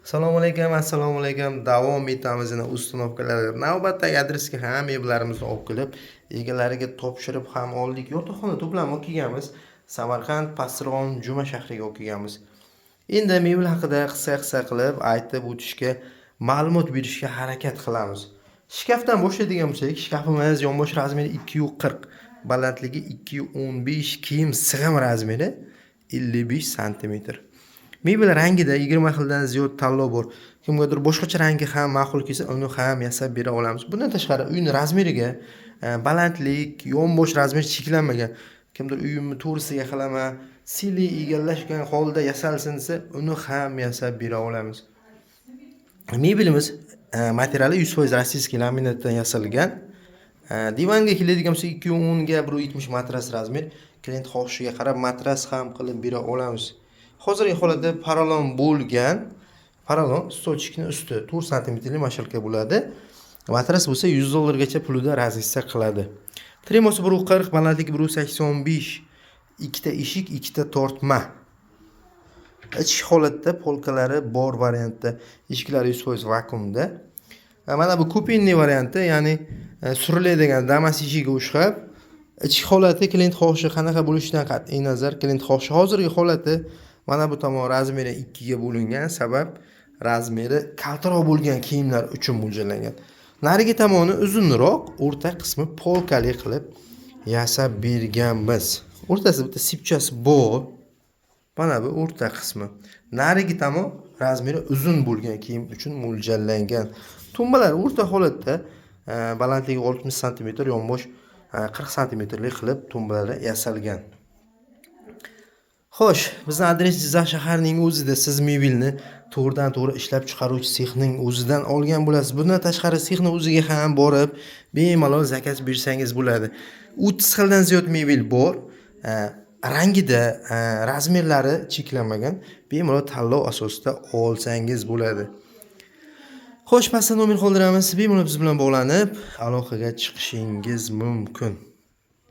Assalomu alaykum, assalomu alaykum. Davom etamiz yana установка lar. Navbatdagi adresga ham mebellarimizni olib kelib, egalariga topshirib ham oldik. Yotoqxona to'plami olib kelganmiz. Samarqand, Pastdarg'om, Juma shahriga olib kelganmiz. Endi mebel haqida qisqa-qisqa qilib aytib o'tishga, ma'lumot berishga harakat qilamiz. Shkafdan boshlaydigan bo'lsak, shkafimiz yonbosh размер i 2,40, balandligi 2,15, kiyim sig'im размер i 55 santimetr. Mebel rangida 20 xildan ziyod tanlov bor. Kimgadir boshqacha rangi ham ma'qul kelsa, uni ham yasab bera olamiz. Bundan tashqari uyni размер iga balandlik, yonbosh размер cheklanmagan. Kimdir uyimni to'g'risiga qilaman, sili egallashgan holda yasalsin desa, uni ham yasab bera olamiz. Mebelimiz materiali 100% российский laminatdan yasalgan. Divanga keladigan bo'lsak, 2,10 ga 1,70 matras размер. Klient xohishiga qarab matras ham qilib bera olamiz. Hozirgi holatda porolon bo'lgan, porolon стульчик ni usti 4 santimetrli мешалка bo'ladi. Matras bo'lsa 100 dollargacha pulida разница qiladi. Tremosi 1,40, balandligi 1,85, ikkita eshik, ikkita tortma. Ichki holatda полка lari bor variantda, eshiklari 100% vakuumda. Mana bu купейный varianti, ya'ni suriladigan Damas eshigiga o'xshab, ichki holati klient xohishi qanaqa bo'lishidan qat'iy nazar, klient xohishi hozirgi holati mana bu tomon размер i ikkiga bo'lingan, sabab размер i kaltaroq bo'lgan kiyimlar uchun mo'ljallangan. Narigi tomoni uzunroq, o'rta qismi полка li qilib yasab berganmiz. O'rtasida bitta sipchasi bor. Mana bu o'rta qismi. Narigi tomon размер i uzun bo'lgan kiyim uchun mo'ljallangan. Tumbalar o'rta holatda, balandligi 60 santimetr, yonbosh 40 santimetrlik qilib tumbalar yasalgan. Xo'sh, bizni adres Jizzax shaharining o'zida. Siz mebelni to'g'ridan to'g'ri ishlab chiqaruvchi sexning o'zidan olgan bo'lasiz. Bundan tashqari sexni o'ziga ham borib, bemalol заказ bersangiz bo'ladi. 30 xildan ziyod mebel bor. Rangida, размер lari cheklanmagan. Bemalol tanlov asosida olsangiz bo'ladi. Xo'sh, pastda nomer qoldiramiz. Bemalol biz bilan bog'lanib, aloqaga chiqishingiz mumkin.